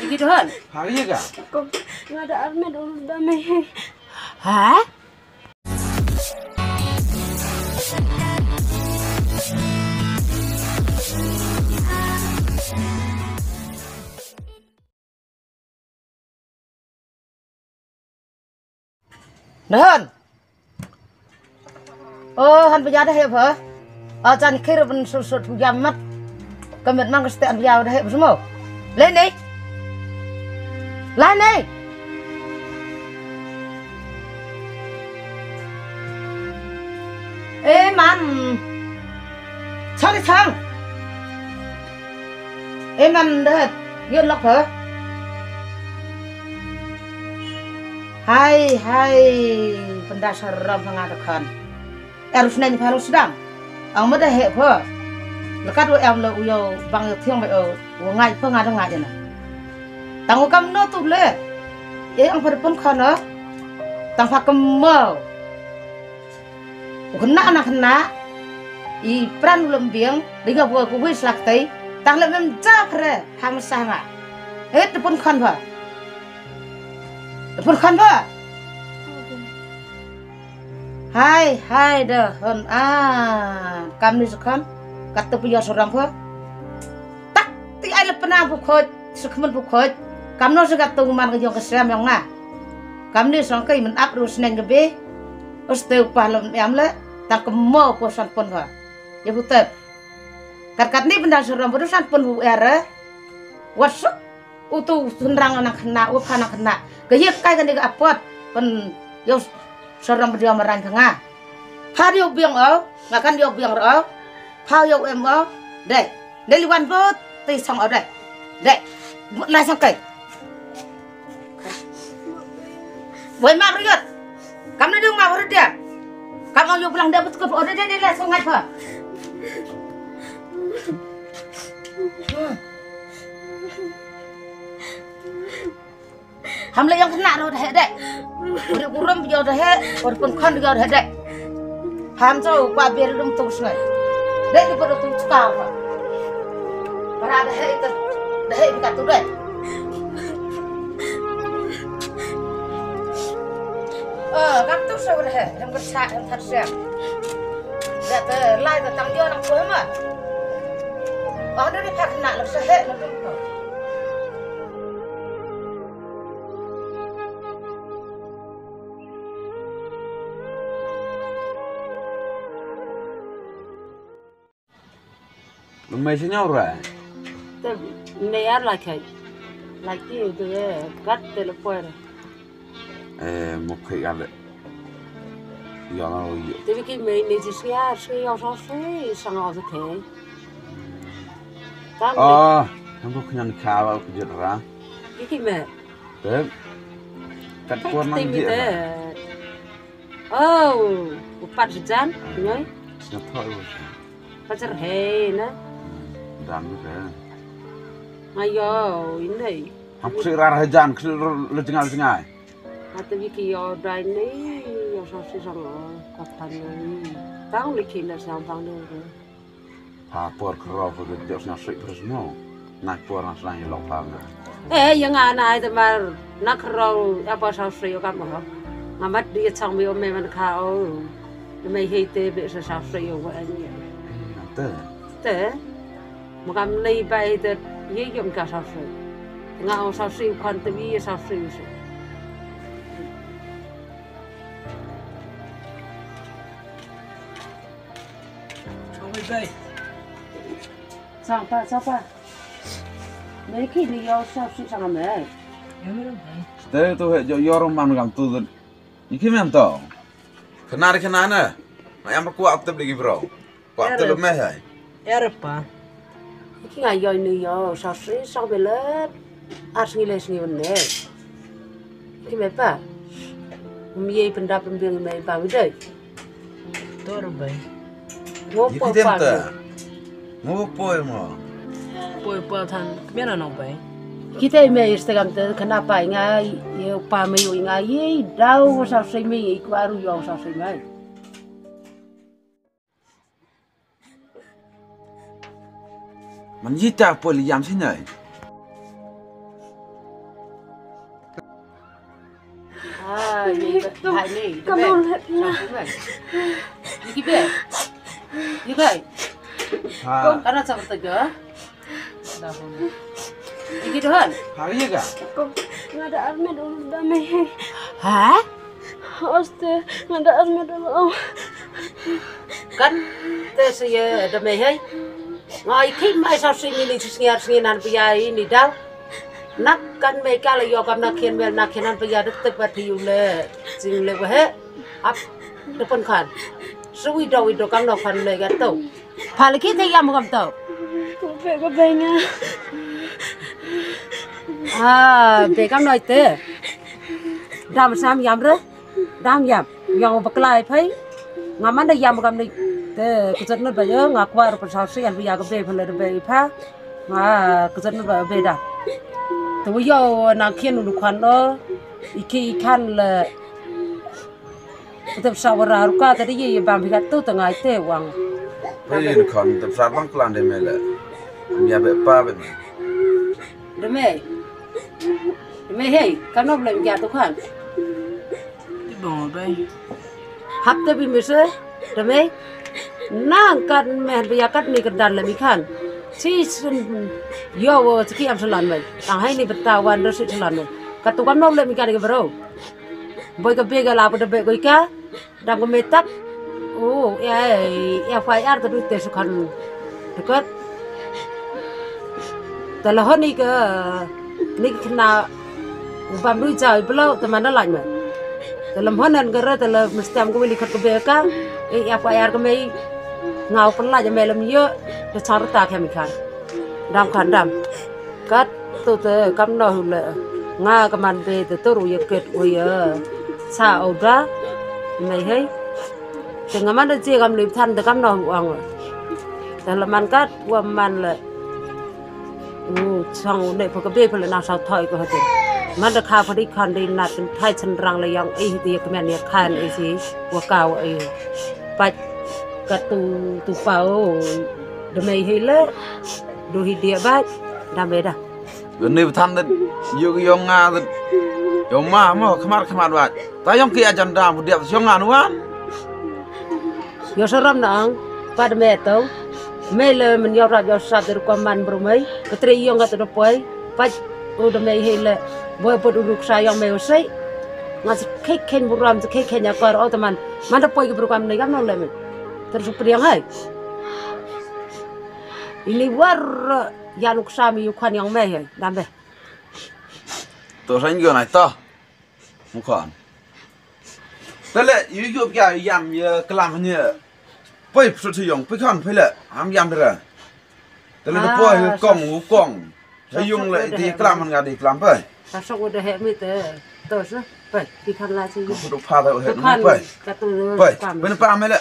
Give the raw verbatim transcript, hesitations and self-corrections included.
Igi dohon. Hari ka? Nga da armet ulu da me. Ha? Dohon. O, han pynïaid da heh pha. O, jan khir ban sut sut pynïaid mat. Ka met man ka stek pynïaid da heh pha mo. Lai nei. Lai nei. E man. Sorry sang. E man da heh. Yun lok pha. Hai hai. Pynda saram pha nga da khan. Er u sneng pha ruh sdang. Ang mada heh pha. Lekat u em le u yow bang yow thiang ba yow. U ngai pha nga da ngai na. Tang u kam no tu le. E ang pha pun khana. Tang pha kemau. U kena na kena. I pran u lem biang. Dinga bua ku wis lak tei. Tang le mem ja phre. Ham sah nga. Heh te pun khan pha. Te pun khan pha. Hai hai da hon a. Kam ni sa khan. Kat tu pia sorang pha. Tak ti ai le pena bu khoj. Sukmen bu khoj. Kam no sa kat tu man ka jong ka sem yong nga. Kam ni song kai men ap ru sneng ke be. Us te u pa lom em le. Tak mo ko san pun pha. Ya bu tep. Kat kat ni benda sorang bu san pun bu er. Wasuk. U tu sunrang nang kena, u pha nang kena. Ka yek kai ka ni ka apot. Pen yow sorang bdia marang ka nga. Pha yow biang o, nga kan yow biang ro. Pha yow em o. Dei. Dei liwan bot. Ti song o dei. Dei. Lai song kai. Wei ma riot. Kam na dung ma riot dia. Kam yow bilang dia betul o dei dei dei lai song ngai pha. Ham le yang kena ro deh deh. Uri kurum yo deh, uri pun kon yo deh deh. Ham cho kwa ber dum tu sngai. Deh di bodo tu chka wa. Para deh itu, deh di katu deh. Eh, kam tu sa deh, ham kersa, ham kersa. Deh te lai te tang yo nang kuh ma. Oh, deh di pak nak lek sa he, lek dum tu. Mei sñiaw ra. Te mei ar la kai. La ki te gat te le puer. Eh, mo kai gale. Ya na lo yo. Te ki mei ne ji sia sia yo so si sang o te. Tam. Ah, han ko kñan ka ba ku jit ra. Ki ki mei. Te. Kat kuar nang ji. Oh, u pat jan, noi. Sñiaw tho u. Pajar hei na. Dan ni ka. Ayo, indai. Ham ksik rar hajan, ksik le jengal jengai. Ata wiki yo dai ni, yo sa si sang ka pan ni. Tang ni ki na sang bang ni. Pha por kro ko de jok sna sui pres no. Na por na sna lok pha nga. Eh, ya nga na ai te mar na kro apa sa sui ka mo. Nga mat di chang mi o me man ka o. Me hei te be sa sa sui o wa ni. Te. Te. Mo kam nei bai te ye yom ka sa sui. Nga o sa sui kan te bi sa sui. Sang pa, sang pa. Me ki ni yo sa si sang me. Ste tu he jo yor man gam tu dun. Ni ki men to. Kena ri kena na. Ma yam ko ap tep lagi bro. Ko ap tep me hai. Er pa. Ki nga yo ni yo sa si sang belet. Ar sngi le sngi ne. Ki me pa. Mi ye pendap pembing me pa mi dei. Tor bai. Ngo poi pa. Ngo poi mo. Poi pa than kmia na nong bai. Kita me Instagram te kena pa nga ye pa me yo nga ye dau sa sei me ye ku aru yo sa sei me. Man yi ta pol yam si nai. Hai ni, kam dame. Ong hep na. Ni ki be. Ni kai. Ha. Kana sa betul ke? Ni ki dohan. Ha, iya ka? Nga da armet ulu da mei. Ha? Oste, nga da armet ulu. Kan te se ye da mei hai. Ngai ki mai sa si ni ni si ngiar si nan pia ini dau. Nak kan mei kala yo kam nak kien mel nak kien nan pia de tek bat yu le. Sing le wah. Ap depan kan. Sui do wi do kam no kan le gato. Pha le ki te yam kam to. Pe ko benga. Ah, be kam no te. Dam sam yam re. Dam yam. Yang bakla phai. Nga man da yam kam ni. Te kuzat nut ba yo nga kwar pa sa si an ya ka be pha le be pha. Nga kuzat nut ba be da. Te yo nang kien nu kwan no. Iki ikan le. Te sa wara ruka te ye ye bam bigat tu te ngai te wang. Pe ni kwan te sa bang klan de mele. Mia be pa be. Dame. Dame hei, kam no blem ya tu kan. Ti bong be. Hap te bi mise. Dame. Nang kan meh bi ya kat ni ke dan le mi kan. Si sin yo wo si ki am selan me. Tang hai ni beta wan do si selan me. Ka tu kam no blem mi kan ke bro. Boi ka be ka la pa de be ko ka. Dang ko metak. Oh, ya, ya F I R ta du te sukan. Dekat. Telah ni ke ni kena ubam du jai belo teman dah laj me. Telah honan ke re telah mesti am ko wili kat ke be ka. Eh, ya F I R ke mei. Ngau pelaj me lem yo. Te char ta ke mi kan. Dam kan dam. Kat tu te kam noh le. Nga ka man be te tu ru ye ket u ye. Sa u da. Mei hei. Te nga man da je kam le than te kam noh u ang. Te le man kat wa man le. U chang u ne pa ka be pa le na sa thoi ko hate. Man da kha pa di khan di nat thai chen rang le yang ei ti ye kmen ye khan ei si wa ka wa ei. Pat kat tu tu pa o. Da mei hei le. Du hi dia bat. Da mei da. Ni bthan da yu yong nga da. Yong ma mo khmat khmat bat. Ta yong ki ajan da bu dia yong nga nuan. Yo saram na ang. Pad me to. Me le men yo rap yo sat der ko man bro mai. Ketre yong ga to poi. Pad u da mei hei le. Boy pot u ruk sa yong me u sei. Nga se kei ken buram se kei ken ya kor o teman. Man da poi ke bro kam ne kam no le me. Ter su priang hai. Ini war ya nuk sa mi yu khan yong me hei. Dam be. To sa ngi nai to. Mukhan. Tele yu yu ya yam ya kelam hanya. Poi psu thi yong poi khan poi le ham yam dera. Tele de poi kong u kong. Sa yung le di kelam han ga di kelam poi. Sa sok de he mi te. To sa poi di khan la si. Ku du pha de he poi. Poi. Poi pa me le.